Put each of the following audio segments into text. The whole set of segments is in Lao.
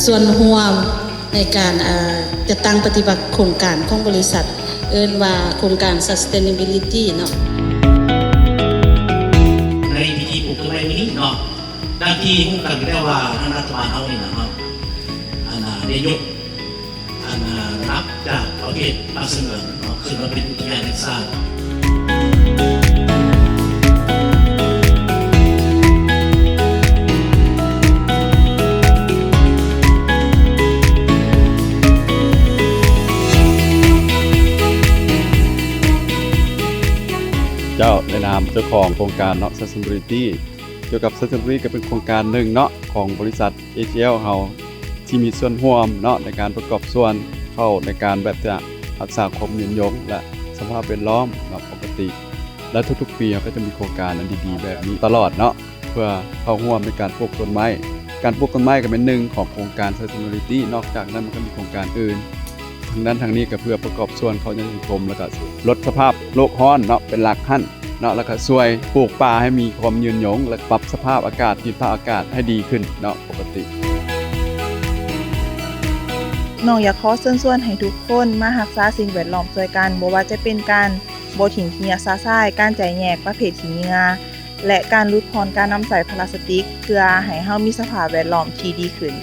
ສ່ວນຮ່ວມໃນການ ເອີ ຈັດຕັ້ງປະຕິບັດໂຄງການຂອງບໍລິສັດ ເອີ້ນວ່າໂຄງການ Sustainability ເນາະ. ໃນພິທີປູກຕົ້ນໄມ້ມື້ນີ້ເນາະ ດັ່ງທີ່ຮູ້ກັນຢູ່ແລ້ວວ່າ ທາງລັດຖະບານເຮົານີ້ນະເນາະ ອັນນາ ໄດ້ຍົກ ອັນນາ ລະດັບຈາກປະເພດປ່າສະຫງວນເນາະ ຂຶ້ນມາເປັນອຸທິຍານແຫ່ງຊາດ. ເຈົ້າ ໃນນາມເຈົ້າຂອງໂຄງການເນາະ Sustainability ກ່ຽວກັບ Sustainability ກໍເປັນໂຄງການໜຶ່ງເນາະ ຂອງບໍລິສັດ ເອທີແອລ ເຮົາ ທີ່ມີສ່ວນຮ່ວມເນາະ ໃນການປະກອບສ່ວນເຂົ້າໃນການແບບຈະຮັກສາຄວາມຍືນຍົງ ແລະ ສະພາບແວດລ້ອມເນາະ ປົກກະຕິ ແລະ ທຸກໆປີເຮົາກໍຈະມີໂຄງການອັນດີໆແບບນີ້ຕະຫຼອດເນາະ ເພື່ອເຂົ້າຮ່ວມໃນການປູກຕົ້ນໄມ້. ການປູກຕົ້ນໄມ້ກໍເປັນໜຶ່ງຂອງໂຄງການ Sustainability ນອກຈາກນັ້ນມັນກໍມີໂຄງການອື່ນ ທັງນັ້ນທັງນີ້ກໍເພື່ອປະກອບສ່ວນເຂົ້າໃນສັງຄົມ ແລ້ວກໍລົດສະພາບໂລກຮ້ອນເນາະ ເປັນຫຼັກຫັ້ນເນາະ ແລ້ວກໍຊ່ວຍປູກປ່າໃຫ້ມີຄວາມຍືນຍົງ ແລະ ປັບສະພາບອາກາດ, ທິດພາບອາກາດໃຫ້ດີຂຶ້ນເນາະ ປົກກະຕິ. ນ້ອງຢາກຂໍເຊີນຊວນໃຫ້ທຸກຄົນມາຮັກສາສິ່ງແວດລ້ອມຊ່ວຍກັນ, ບໍ່ວ່າຈະເປັນການບໍ່ຖິ້ມຂີ້ເຫຍື້ອຊະຊາຍ, ການຈະແຍກປະເພດຂີ້ເຫຍື້ອ ແລະ ການຫຼຸດຜ່ອນການນຳໃຊ້ພລາສຕິກ ເພື່ອໃຫ້ເຮົາມີສະພາບແວດລ້ອມທີ່ດີຂຶ້ນ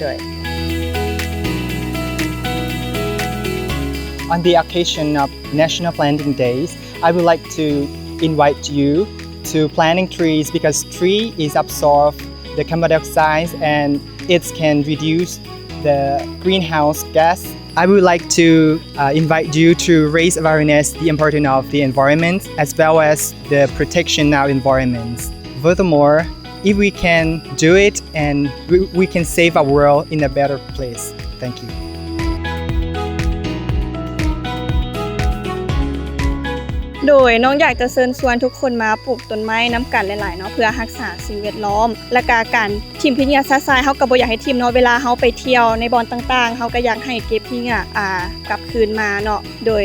ດ້ວຍ. On the occasion of National Planting Days, I would like to invite you to planting trees because tree is absorb the carbon dioxide and it can reduce the greenhouse gas. I would like to, uh, invite you to raise awareness the importance of the environment as well as the protection of environment. Furthermore, if we can do it and we, we can save our world in a better place. Thank you. ໂດຍ ນ້ອງຢາກຈະເຊີນຊວນທຸກຄົນມາປູກຕົ້ນໄມ້ນຳກັນຫຼາຍໆເນາະ ເພື່ອຮັກສາສິ່ງແວດລ້ອມ ແລະກະການຖິ້ມຂີ້ເຫຍື້ອຊະຊາຍ ເຮົາກໍບໍ່ຢາກໃຫ້ຖິ້ມເນາະ ເວລາເຮົາໄປທ່ຽວໃນບ່ອນຕ່າງໆ ເຮົາກໍຢາກໃຫ້ເກັບຂີ້ເຫຍື້ອ ອາ ກັບຄືນມາເນາະ ໂດຍ